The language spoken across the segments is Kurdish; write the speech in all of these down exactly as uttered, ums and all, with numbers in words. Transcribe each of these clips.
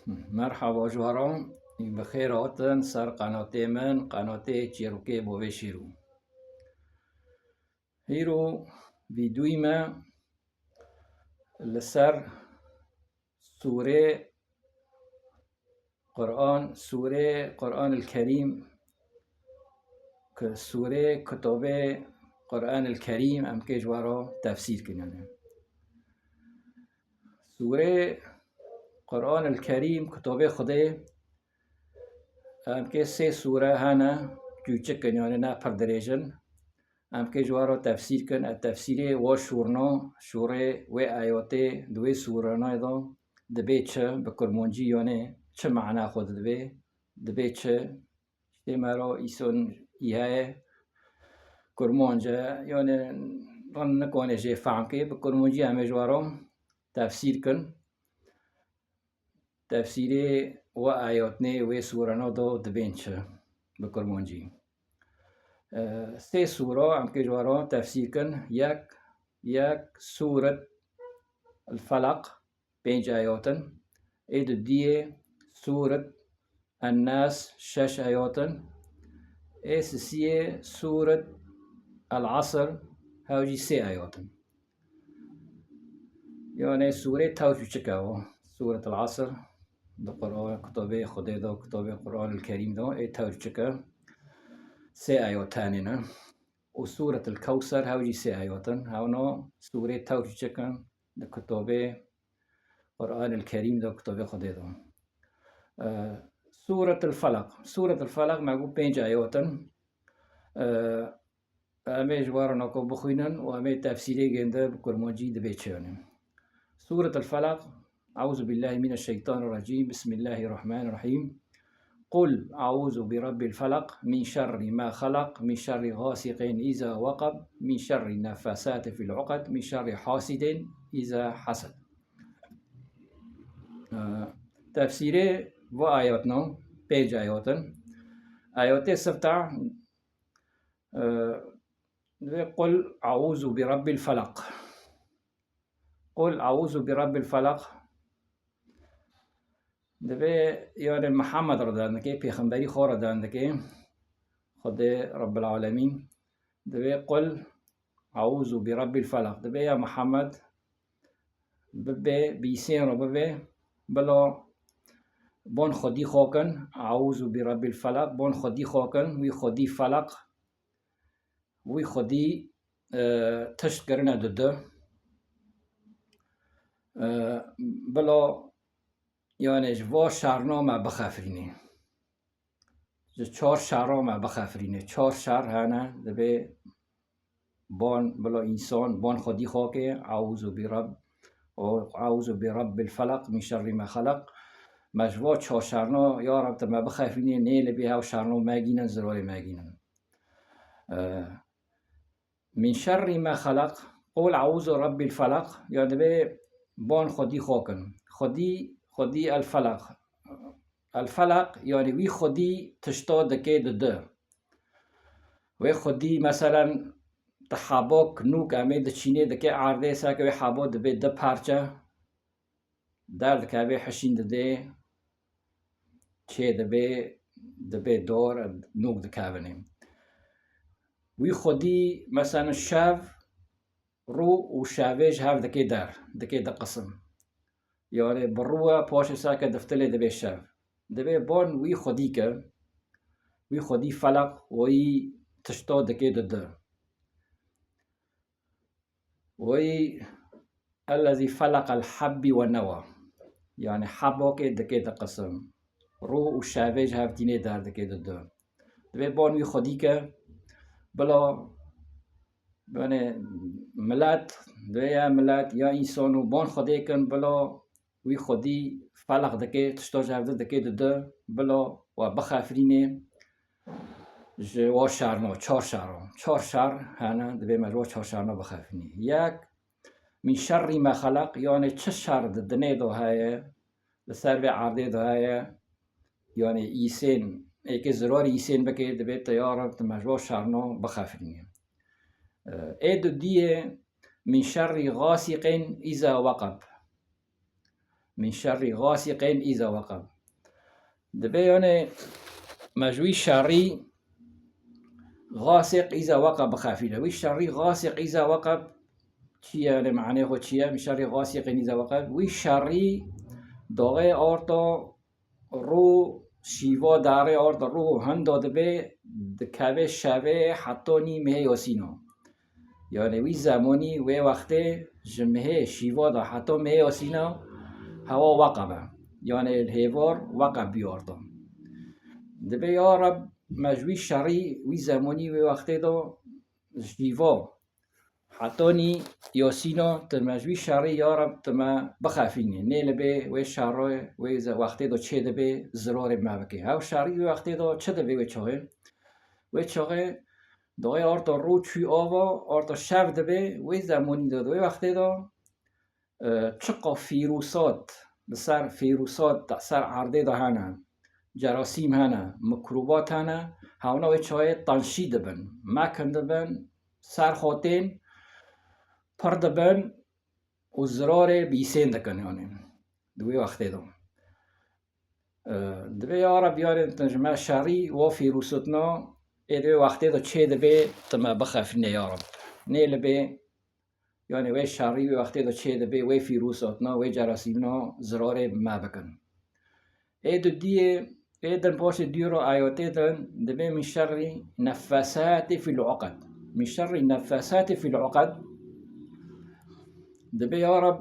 Merhaba ji we re, bi xêr hatin ser qenatê min, qenatê Çîrokê Bavê Şêrû. Îro vîdyoyê me li ser sûrê Quran, sûrê Quran el Kerîm, ki sûrê kitobê Quran el Kerîm, em kê ji we re tefsîr kirin. Sûrê Quran el Kerîm, kitobê Xwedê, em kê sê sûre hene, çûçik in, yani ne pir dirêj in. Em kê ji we re tefsîr kin, e, tefsîrê wa şûrno, şûrê wê ayatê di wê sûrana de dibê çi, bi kurmancî yani çi mana xwe dibe, dibê çi? Tê me re îson î heye, kurmanc e, yani rin nikane jê fehm kê, bi kurmancî em ê ji we re tefsîr kin. Tefsîrê we ayatnê wê sûrana de dibên çi bi kurmancî? E, sê sûra em kê ji we re tefsîr kin. Yek, yek Sûret El-Felaq, pênc ayat in. Ê dudiyê Sûret En-Nas, şeş ayat in. Ê sisiyê Sûret El-Asr, hew jî sê ayat in. Yani sûrê tew çûçik e o. Sûret El-Asr, di Qur'an, kitobê Xwedê de, kitobê Qur'an el Kerîm de, ê tew çûçik e. Sê ayat tenê ne. Û Sûret El-Kewser, hew jî sê ayat in. Hewna sûrê tew çûçik in di kitobê Qur'an el Kerîm de, kitobê Xwedê de. E, Sûret El-Felaq. Sûret El-Felaq me got pênc ayat in. E, Em ê ji we re nako bixwînin û em ê tefsîrê gênde bi kurmancî dibê çi yani. Sûret El-Felaq. Eûzubillahimineşşeytanir recîm. Bismillahirrahmanirrahîm. Qul eûzu bi rabbil felaq, min şerri ma xelaq, min şerri gasiqin îza weqab, min şerri neffasati fil uqad, min şerri hasidin îza hased. Ee, tefsîrê bu ayatno, pênc ayat in. Ayatê sifta, Ee, divê qul eûzu bi rabbil felaq. Qul eûzu bi rabbil felaq. Divê yani Muhammed re dan dike, pêxemberî xwe re dan dike. Xwedê Rabbil Alemîn. Divê qul eûzu bi rabbil felaq. Divê ya Muhammed, bibe, bîsên re bibe, bila bon xwedî xwe kin, eûzu bi rabbil felaq, bon xwedî xwe kin, wî xwedî felaq, wî xwedî, e, tişt kirine di du. E, bila, yani ji va şerna me bixefirînê. Ji çar şeran me bixefirîne. Çar şer hene, divê ban, bila însan ban xwedî xwe ke, eûzu bi rab, û eûzu bi rabbil felaq, min şerri ma xelaq. Me ji va çar şerna, ya Reb, tu me bixefirîne, nê li bê hev şerno me gînin, zirarê me gînin. Ee, Min şerri ma xelaq, qul eûzu rabbil felaq, ya divê ban xwedî xwe kin. Xwedî, xwedî el felaq. El felaq, yani wî xwedî tişta dike di du. Wê xwedî, meselen, tu hebok nûk em ê diçînê dike erdê, seke wê hebo dibe du parçe. Derdikeve, hişîn didê, çê dibê, dibê dor, nûk dikevine. Wî xwedî, meselen, şev, rû û şevê ji hev dikê der, dikê du qisim. Yarê bi rû e, paşê seke diftilê dibê şev. Dibê ban wî xwedî ke, wî xwedî felaq, wî tişta dikê di du. Wî ellezî felaqel habbi ve newa. Yani hebokê dikê du qisim. Rû û şevê ji hev tînê derdikê di du. Divê ban wî xwedî ke, bila, yani, milet, divê ya milet, ya însan û ban xwedê kin, bila wî xwedî felaq dike, tişta ji hev du dike di du, bila we bixefirînê ji wa şerno, çar şeran. Çar şer hene, divê me ji wa çar şerno bixefirînê. Yek, min şerrî me xelaq, yani çi şer di dinê de heye, li ser vê erdê de heye, yani îsên, êkê zirarî îsên bike, divê te ya Reb, tu me ji wa şerno bixefirînê. Ê dudiyê, min şerrî xasîqên îza weqeb. Min şerrî xasîqên îza weqeb. Dibe yani me ji wî şerî xasîq îza weqeb bixefîne. Wî şerî xasîq îza weqeb çi ye? Yani manê xwe çi ye? Min şerî xasîqên îza weqeb. Wî şerî doxê orto rû şîva darê orto rû hindo dibe dikeve şevê heto nî mehê yosîno. Yani wî zemonî wê wextê ji mehê şîva da heto mehê yosîna hewa weqeb e. Yani li hêvar weqeb bî orto. Dibe ya Reb me ji wî şerî wî zemonî wê wextê da şîva hetonî yosîno tu me ji wî şerî ya Reb tu me bixefînî. Nê li bê wê şerê wê ze-, wextê do çê dibe zirorê me bike. Hew şerî wê wextê do çi dibe wê çaxê? Wê çaxê doxê orto rû çû ava, orto şev dibe, wê zemonî de, wê wextê de, e, çiqa fîrûsat, li ser fîrûsat, ser erdê de hene, cerasîm hene, mikrobat hene, hewna wê çaxê tanşî dibin, mekin dibin, ser xwe tên, pir dibin û zirarê bîsên dikin, yani, di wê wextê de. E, dibe ya Reb, yani, tu ji me şerî wa fîrûsotna ê di wê wextê de çê dibe, tu me bixefîne ya Reb. Nê li bê, yani, wê şerî wê wextê de çê dibe, wê fîrûsotna, wê cerasîmna zirarê me bikin. Ê dudiyê, ê din paşê dû ro ayetê din dibe min şerrî neffasatî fîl uqed. Min şerrî neffasatî fîl uqed. Dibe ya Reb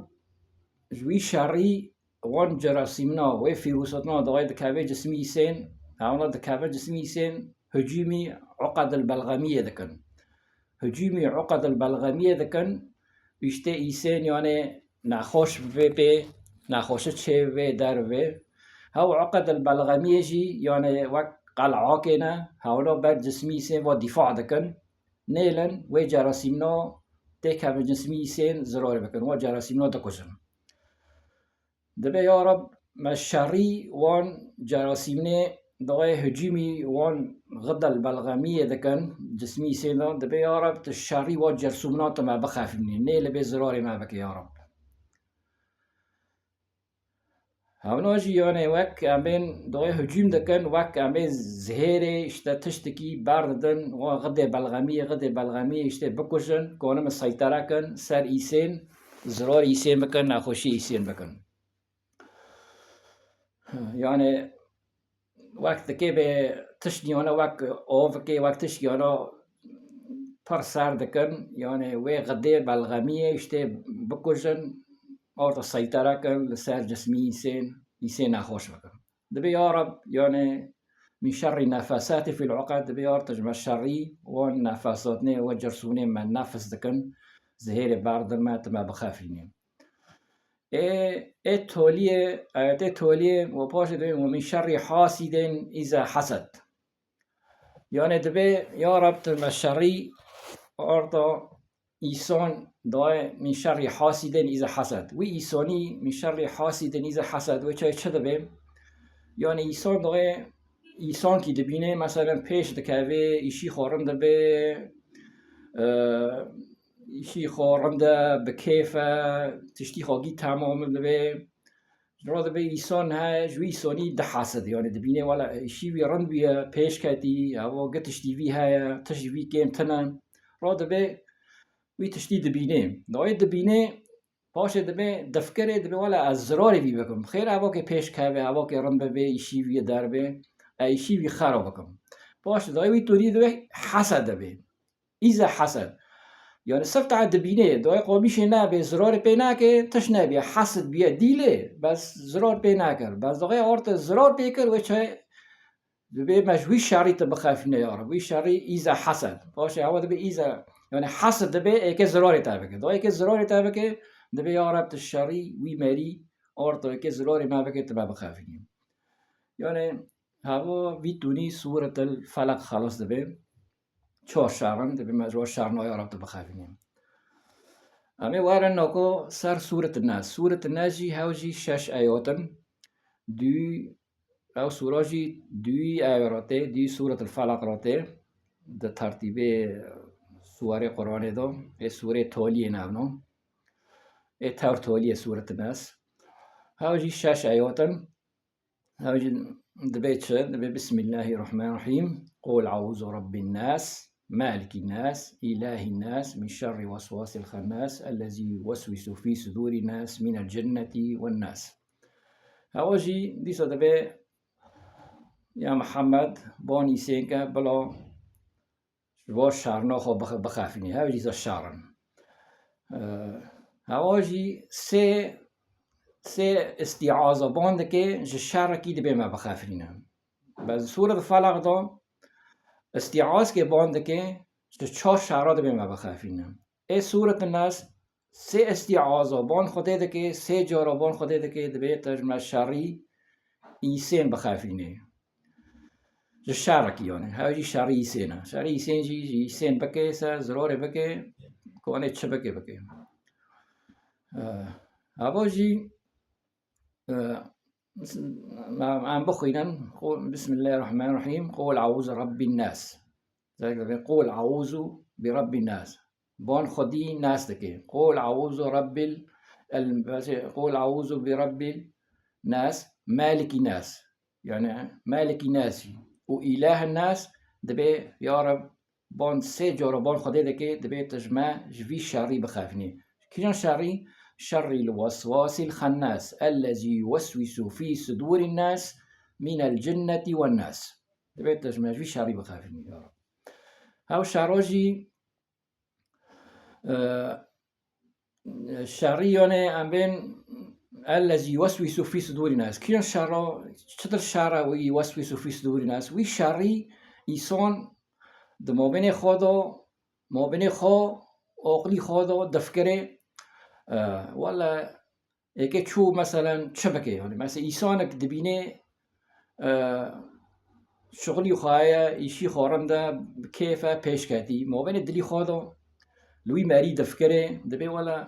ji wî şerî wan cerasîmna, wê fîrûsotna dawê dikeve cismî îsên, hewna dikeve cismî îsên hicûmî uqedil belxemiyê dikin. Hicûmî uqedil belxemiyê dikin, îşte îsên yani nexweş bibe pê, nexweşi çê bibe, der bibe. Hew uqedil belxemiyê jî yani wek qel'akê ne, hewna ber cismî îsên va dîfa dikin. Nêlin wê cerasîmna têkevin cismî îsên zirarê bikin, wa cerasîmna dikujin. Dibe ya Reb me şerî wan cerasîmnê dawê hicûmî wan xidel belxemiyê dikin, cismî îsên de, dibe ya Reb tu şerî wa cersûmna tu me bixefînî. Nê li bê zirarê me bike ya Reb. Hewna jî yani wek em bên dawê hicûm dikin, wek em bên zihêrê işte tiştekî berdidin, wa xidê belxemiyê, xidê belxemiyê işte bikujin, konin seytere kin ser îsên, zirar îsên bikin, nexweşî îsên bikin. Yani wek dikê bê tişt niyane wek ovkê, wek tişt niyane pir ser dikin. Yani wê xidê belxemiyê işte bikujin, orta seytere kin li ser cismî îsên, îsên nexweş bikin. Dibe ya Reb, yani min şerrî nefesatî fîl uqed, dibe ya Reb tu ji me şerî wan nefesatnê, we cersûnê me nefis dikin, zihêrê berdin me, tu me bixefînî. Ê, ê toliyê, ayetê toliyê, we paşê dibê, "Ve min şerrî hasidên îza hased." Yani dibê, ya Reb, tu me şerî orta îson dayê min şerrî hasidên îza hased. Wî îsonî min şerrî hasidên îza hased. Wê çay çi dibê? Yani îson dayê îsonkî dibînê, meselen pêş dikevê, îşî xwe rind dibê, e, îşî xwe rind e, bi kêf e, tiştî xwe gî temam dibe. Ji ro dibe îson heye, ji wî îsonî dihesid, yani dibîne wela îşî wî rind bûye, pêş ketî, evo gi tiştî vî heye, tişt ji vî kêm tine. Ro dibe wî tiştî dibîne. Dawê dibîne, paşê dibe difkirê, dibe wela ez zirarê vî bikim. Xêr evo ke pêş keve, evo ke rind bibe, îşî vî derbe, e îşî vî xero bikim. Paşê dawê wî tûnî dibe hesed dibe. Îza hesed. Yani sifta dibîne, doyê qomîşê nabê, zirarê pê nake, tiş nebîye, hesed bîye, dîlê, bes zirar pê nakir. Bes doyê orte zirar pê kir, wê çay dibê me ji wî şerî tu bixefîne ya Reb. Wî şerî îza hesed. Paşê hewa dibe îza, yani hesed dibe, êke zirarê te bike. Doyê ke zirarê te bike, dibe ya Reb tu şerî wî merî, orte êke zirarê me bike, tu me bixefînî. Yani, hewa vî tûnî Sûretil Felaq xelas dibe. Çar şeran dibe, me ji wan şerna ya Reb tu bixefînî. Em ê werin nako ser Sûret Nas. Sûret Nas jî hew jî şeş ayet in. Dû, ew sûra jî dûyî ayet e, dûyî Sûretil Felaq re tê. Di tertîbê sûwarê Qur'anê de, ê sûrê toliyê navno. Ê tewr toliyê Sûret Nas. Hew jî şeş eyat in. Hew jî dibê çi? Dibê Bismillahirrahmanirrahîm. Qul euzu rabbin nas, malikî nas, îlahî nas, min şerrî weswasil xennas, ellezî yuweswisu fî sudûrî nas, minel cennetî wen nas. Hewa jî dîsa dibê ya Mihemed, banî sênke, bila ji bo şerna xwe bix-, bixefînî. Hew jî zî şer in. Eee, hewa jî sê, sê îstîaza ban dike, ji şerekî dibê me bixefîne. Bes Sûret Felaq de îstîazkê ban dike, ji çar şera dibê me bixefîne. Ê Sûret Nas sê îstîaza ban Xwedê dike, sê cara ban Xwedê dike, dibê te ji me şerî îsên bixefînê. Ji şerekî yani. Hew jî şerî îsên e. Şerî îsên jî, jî îsên bike, se zirarê bike, kanê çi bike, bike. Eh, heva jî, eh, em, em bixwînin, qul, Bismillahirrahmanirrahîm, qul euzu rabbin nas. Zerek dibê, qul euzu bi rabbin nas. Ban xwedî nas dike. Qul euzu rabbil, el, qul euzu bi rabbil nas, malikî nas. Yani malikî nasî û îlahin nas, dibê, ya Reb, ban sê cara ban Xwedê dike, dibê tu ji me ji vî şerî bixefînî. Kîjan şerî? Şerrîl weswasîl xennas, ellezî yuweswisu fî sudûrîn nas, minel cinnetî wen nas. Dibê tu ji me ji vî şerî bixefînî, ya Reb. Hew şera jî, e, şerî, yani em bên, ellezî yuweswisu fî sudûrî nas. Kîjan şera, çitir şera wî yuweswisu fî sudûrî nas? Wî şerî îsan di mabênê xwe de, mabênê xwe, aqilî xwe de difikirê, e, wele êkê çû meselen çi bike? Yani mesela îsanek dibînê, e, şixulî xwe heye, îşî xwe rind e, bi kêf e, pêş ketî. Mabênê dilî xwe de li wî merî difikirê, dibê wele,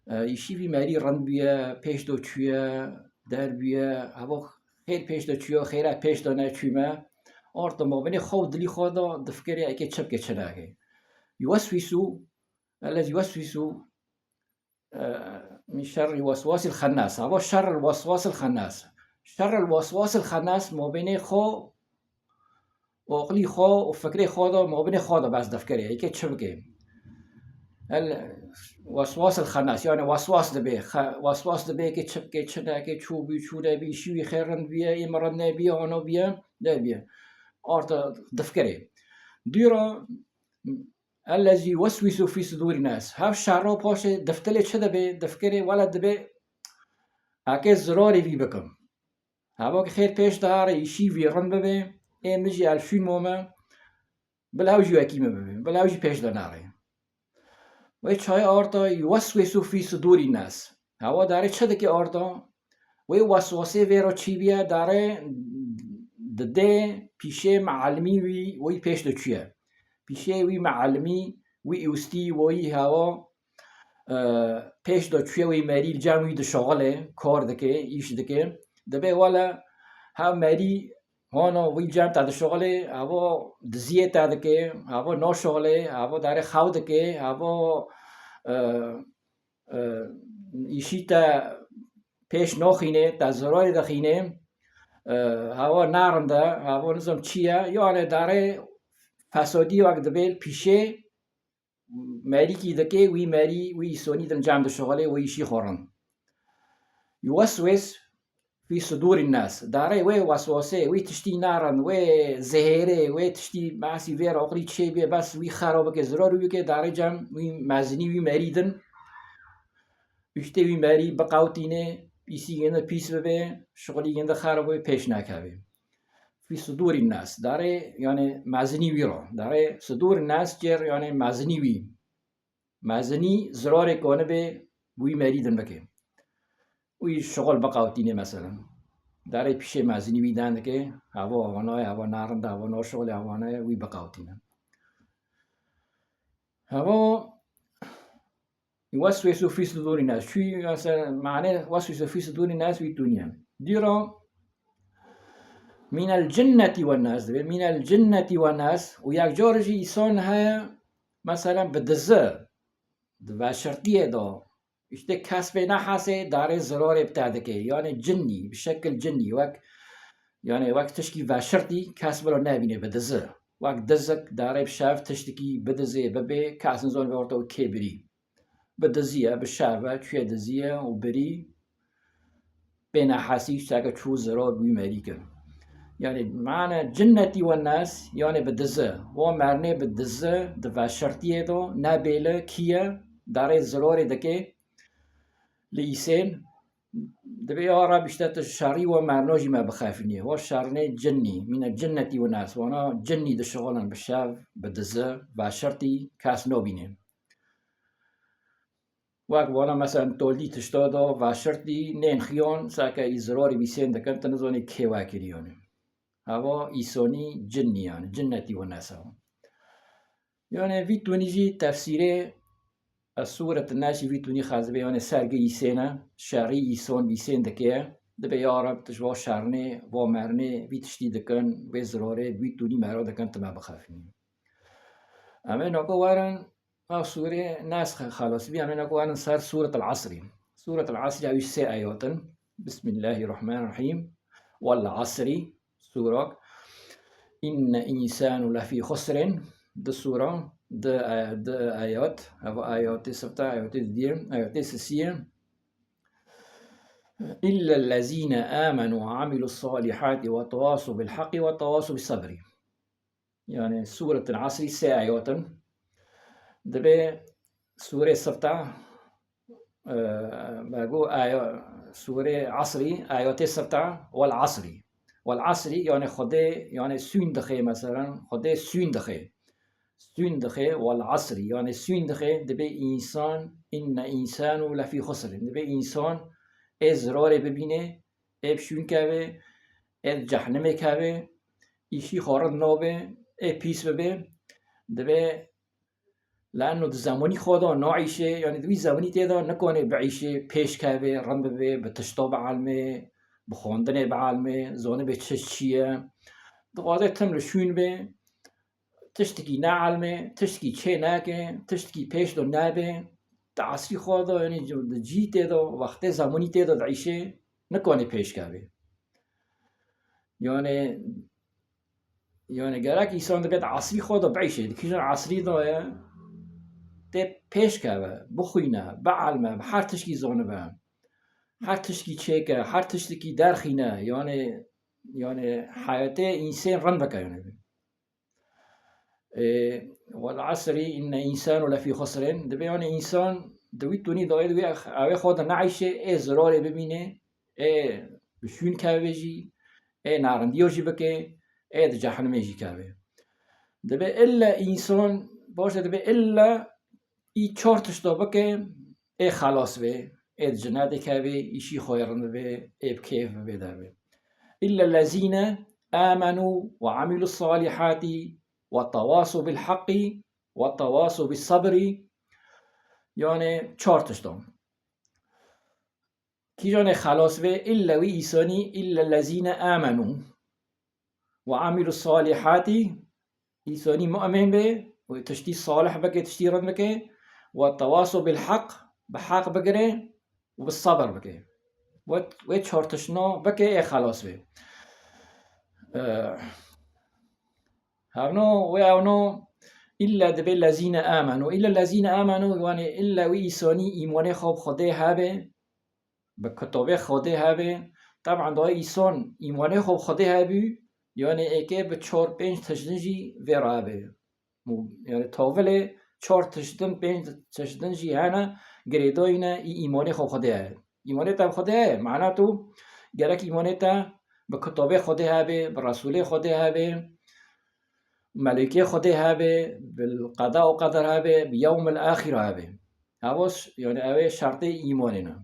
e, îşî vî merî rind bûye, pêş de çûye, der bûye, heva xêr pêş de çûye, xêra pêş de neçûme. Arta mabênê xwe û dilî xwe de difikirê êkê çi bike, çi nake. Yuweswisu, ellezî yuweswisu, e, min şerrî weswasîl xennas. Hava şerril weswasîl xennas. Şerril weswasîl xennas mabênê xwe, aqilî xwe û fikrê xwe de, mabênê xwe de bes difikirê. Êkê çi bike? El weswasîl xennas. Yani weswas dibe. Xe-, weswas dibe êkê çi bike, çi neke, çû bî, çû nebî, îşî wî xêr rind bûye, ê min rind nebûye, ana bûye, nebûye. Arta difikirê. Dûra Ellezî yuweswisu fî sudûrî nas. Hev şerro paşê diftilê çi dibê? Difikirê wele dibê eke zirarê vî bikim. Heva ki xêr pêş de here, îşî vî rind bibe, ê min jî elfîn mome, bila ew jî wekî min bibe, bila ew jî pêş de nere. Wê çayê arta yuweswisu fî sudûrî nas. Hewa darê çi dike arta? Wê weswasê vê re çî bûye, darê didê pîşê mielimî wî, wî pêş de çûye. Pîşê wî mielimî, wî ûstî, wî hewa, e, pêş de çûye, wî merî li cem wî dişixile, kar dike, îş dike. Dibê wele hev merî hona wî cem te dişixile, hevo diziyê te dike, hevo naşixile, hevo darê xew dike, hevo, e, e, îşî te pêş naxîne, te zirarê dixîne, e, hewa narind e, hewa nizam çi ye, yani darê fesadî wek dibê pîşê merîkî dike, wî merî, wî îsonî din cem dişixile, wî îşî xwe rind. Yuweswis fî sudûrî nas. Darê wê weswasê, wî tiştî narind, wê zehêrê, wê tiştî behsî vê re oqrî çê bê, bes wî xera bike, zirar wî bike, darê cem wî mezinî wî merî din. Uştê wî merî biqewtîne, îsî yê de pîs bibe, şixulî yê de xera bibe, pêş nekeve. Fî sudûrî nas. Darê, yani mezinî wî re. Darê sudûrî nas cêr, yani mezinî wî. Mezinî zirarê kanibe wî merî din bike. Wî şixul biqewtîne mesela. Darê pîşê mezinî wî den dike, heva avanaye, heva narind e, heva naşixulê, avanaye, wî biqewtîne. Heva weswês û fî sudûrî nas. Çû, mesela, mane weswês û fî sudûrî nas wî tûniye. Dîra mînel cinnetî wen nas dibe. Mînel cinnetî wen nas. Û yek car jî îsan heye, mesela, bi dizi, di veşirtiyê de, Îşte kes bê nehesê darê zirorê bi te dike. Yanê cinnî, bi şekil cinnî, wek, yanê wek tişkî veşirtî kes bila nebîne bi dizi. Wek dizik darê bi şev tiştikî bidizê bibê, kes nizane vê orta û kê birî. Bi dizî ye, bi şev e, çûye dizî ye û birî. Bê nehesî, seke çû ziror wî merî kir. Yanî mane cinnetî we nes, yanî bi dizi. Wo mernê bi dizi, di veşirtiyê do, nebêli, kî ye, darê zirorê dike. Li îsên, dibê ya Reb, îşte tu şerî we merno jî me bixefinî. Wo şernê cinnî, mîne cinnetî we nes. Wana cinnî dişixulin bi şev, bi dizi, veşirtî, kes nobîne. Wek wana mesela toldî tişta da veşirtî nên xiyon, seke î zirorî bîsên dikin, tu nizanî kê we kirî yanî. Hava îsonî cinnî yanî, cinnetî we nes e. Yanî vî tunî jî tefsîrê, ez sûret neşî vî tunî xezibê yanî sergi îsên e, şerî îson bîsên dike, dibê ya Reb tu ji va şernê, va mernê, vî tiştî dikin, vê zirorê, vî tunî mero dikin, tu me bixefinî. Em ê nako werin, ev sûrê nes xelas bî, em ê nako werin ser Sûret el Asrî. Sûret el Asrî ew jî sê ayat in. Bismillahirrahmanirrahîm. Wal asrî, sûrak. Inne însanu lefî xusrin. Di sûra, di, e, di ayat. Ev ayatê sifte, ayatê diyê, ayatê sisiyê. Îllellezîne âmenû ve amilus salihâti ve tewasû bil haqqi ve tewasû bis sebrî. Yanî Sûretul Asrî sê ayat in. Dibê sûrê sifte, e, me got aya-, sûrê Asrî, ayatê sifte, wal asrî. Wal asrî, yanî Xwedê, yanî sûn dixê, meselen, Xwedê sûn dixê. Sûn dixê, wal asrî, yanî sûn dixê, dibê însan, inne însanu lefî xusrin. Dibê însan ê zirarê bibînê, ê bi şûn kevê, ê di cehnimê kevê, îşî xwe rind nabê, ê pîs bibê, dibê, le'enno di zemanî xwe de naîşê, yanî di wî zemanî tê de nikanê biîşê, pêş kevê, rind bibê, bi tişta bielmê, bi xwendinê bielmê, zanibe çi çi ye. Dixwaze tim li şûn bê, tiştekî neelmê, tiştekî çê neke, tiştekî pêş de nebe, di esrî xwe de, yanî di cî tê de, wextê zemanî tê de diîşê, nikanê pêş kevê. Yanî, yanî gerek însan dibe di esrî xwe de biîşê, di kîjan esrî de ye, tê pêş keve, bixwîne, bielme, bi her tişkî zanibe, her tişkî çêke, her tiştekî derxîne, yanî, yanî heyetê însên rind bike, yanî. Ê, wal asrî inne însanu lefî xusrin. Dibê, yanî, însan di wî tunî dayê di wî ex-, ewê xwe de neîşê, ê zirarê bibînê, ê bi şûn kevê jî, ê narindiyo jî bike, ê di cehenimê jî kevê. Dibê ille însan, baş e, dibê ille î çar tişta bike, ê xelas bê, ê di cinetê kevê, îşî xwe yê rind bibê, ê bi kêf bibê dervê. Îllellezîne âmenû ve amîlus salihâtî ve tewasû bil haqqî ve tewasû bis sebrî. Yanî çar tiştan. Kîjanê xelas bê, îlle wî îsanî, îllellezîne âmenû ve amîlus salihâtî, îsanî mu'min bê, wê tiştî salih bike, tiştî rind bike, ve tewasû bil haq, bi heq bigire û bi sebir bike. Wê, wê çar tiştna bike, ê xelas bê. Eh, hevno, wê ewno, îlle dibê lezîne âmenû. Îlle lezîne âmenû, yanî îlle wî îsanî îmanê xwe bi Xwedê hebe, bi kitabê Xwedê hebe. Teban da însan îmanê xwe bi Xwedê hebû, yanî êkê bi çar pênc tiştin jî vê re hebe. Yanî tavilê çar tiştin, pênc tiştin jî hene, girêdayî ne, î îmanê xwe bi Xwedê heye. Îmanê te bi Xwedê heye, mana tu gerek îmanê te bi kitabê Xwedê hebe, bi Resûlê Xwedê hebe, melûkê Xwedê hebe, bil qeda û qeder hebe, bi yewmil axîr hebe. Ewa ş-, yanî ew ê şertê îmanê ne.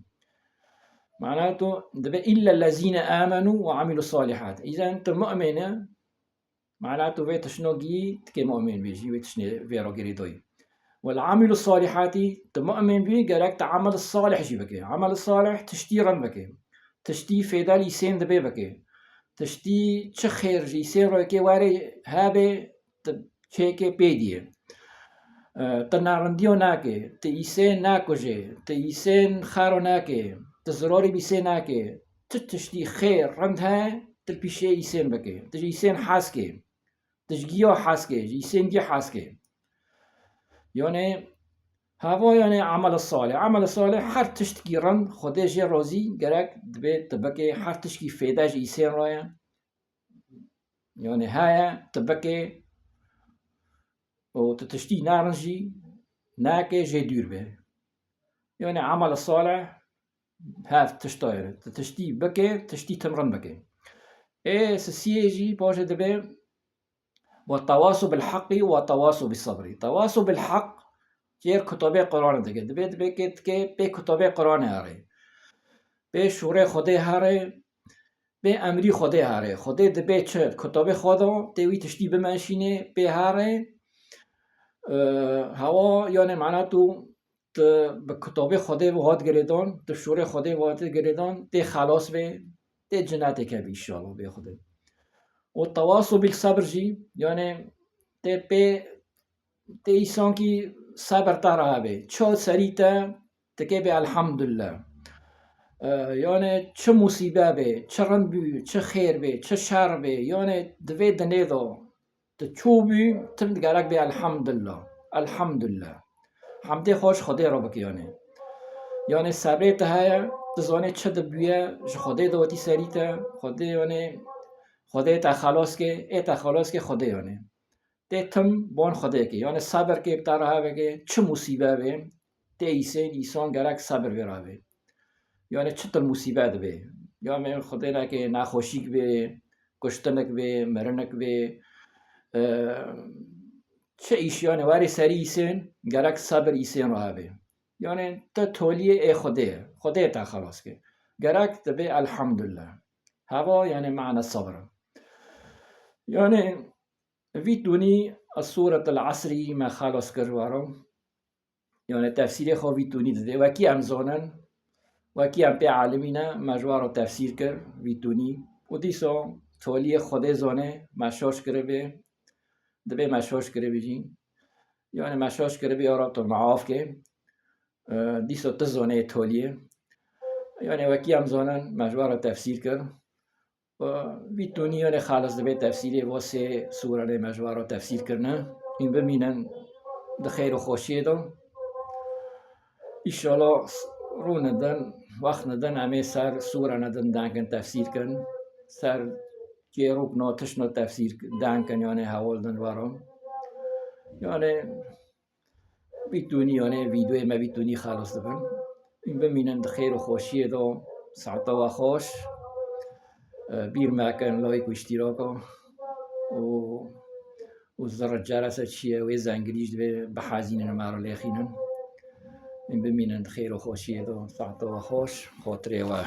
Mana tu dibe îllellezîne âmenû ve amîlus salihât. Îzen tu mu'min e, mana tu vê tiştno gî tikê mu'min bê jî, wê tiştê vê re girêdayî. Wal amîlus salihâtî, tu mu'min bî, gerek tu emel salih jî bike. Emel salih tiştî rind bike. Tiştî fêdel îsên dibê bike. Tiştî çi xêr ji îsên re ke were hebe, tu çêke pê diyê. E, tu narindiyo nake, tu îsên nakuje, tu îsên xaro nake, tu zirorî bîsê nake, tu tiştî xêr rind heye, tu li pîşê îsên bike, tu ji îsên hez ke, tu ji giyo hez ke, ji îsên gî hez ke. Yanê, hava yanê amel salih. Amel salih her tiştkî rind Xwedê jê rozî gerek dibe tu bike, her tiştkî fêde ji îsên re ye. Yanê heye tu bike û tu tiştî narin jî nake jê dûr be. Yanê amel salih hev tişta ye. Tu tiştî bike, tiştî tim rind bike. Ê sisiyê jî paşê dibe ve tewasu bil heqî ve tewasu bis sebrî. Tewasu bil heq çêr kutabê Qur'anê dike. Dibe dibe ke dike pê kutabê Qur'anê herê. Pê şûrê Xwedê herê. Pê emrî Xwedê herê. Xwedê dibe çi? Kutabê xwe de tê wî tiştî bimeşînê, pê herê. E, hewa yanê mana tu, tu bi kutabê Xwedê ve hat girêdan, tu şûrê Xwedê ve hat girêdan, tê xelas be, tê cinetê kevî inşallah bê Xwedê. Û tewasu bil sebr jî, yanê tê pê, tê îsankî sebir te re hebe. Çi serî te, tu kê bê elhamdulillah. E, yanê çi musîbe be, çi rind bû, çi xêr be, çi şer be, yanê di vê dinê de tu çûbû, tim digerek bê elhamdulillah. Elhamdulillah. Hemdê xwe ji Xwedê re bike yanê. Yanê sebrê te heye, tu zanê çi dibûye, ji Xwedê de wetî serî te, Xwedê yanê, Xwedê te xelas ke, ê te xelas ke Xwedê yanê. Tê tim bon Xwedê ke. Yanê sebir ke bi te re hebe ke, çi musîbe be, tê îsên, îsan gerek sebir vê re be. Yanê çi til musîbe dibe. Yanê Xwedê neke nexweşîk be, kuştinik be, mirinik be, e, çi îş yanê werê serî îsên, gerek sebir îsên re hebe. Yanê tu toliyê ê Xwedê ye. Xwedê te xelas ke. Gerek tu bê elhamdulillah. Heva yanê mana sebir e. Yanê vî tunî ez Sûretul Esrî me xelas kir waro. Yanê tefsîrê xwe vî tunî dide. Wekî em zanin, wekî em pê alimî ne, me ji waro tefsîr kir vî tunî. Û dîsa toliyê Xwedê zane, me şaş kiribê, dibê me şaş kiribê jî. Yanê me şaş kiribê, ya Rab tu me af ke. E, dîsa tu zane toliyê. Yanê wekî em zanin, me ji waro tefsîr kir. Vî tunî yanê xelas dibe tefsîrê vo sê sûranê me ji waro tefsîr kirine. Hîn bimînin di xêr û xweşiyê de. Îşallah rûne din, wextne din em ê ser sûrane din denkin tefsîr kin. Ser çêrokno, tiştno tefsîr denkin, yanê hewal din waro. Yanê Vî tunî, yanê vîdeoyê me vî tunî xelas dibin. Hûn bimînin di xêr û xweşiyê de, saeta we xweş. E, bîr mekin, like û îştîraka û, û zirr cerese çi ye, wê zengilî jî divê bihezînin û me re lêxînin. Hûn bimînin di xêr û xweşiyê de, saeta we xweş, xotirê we.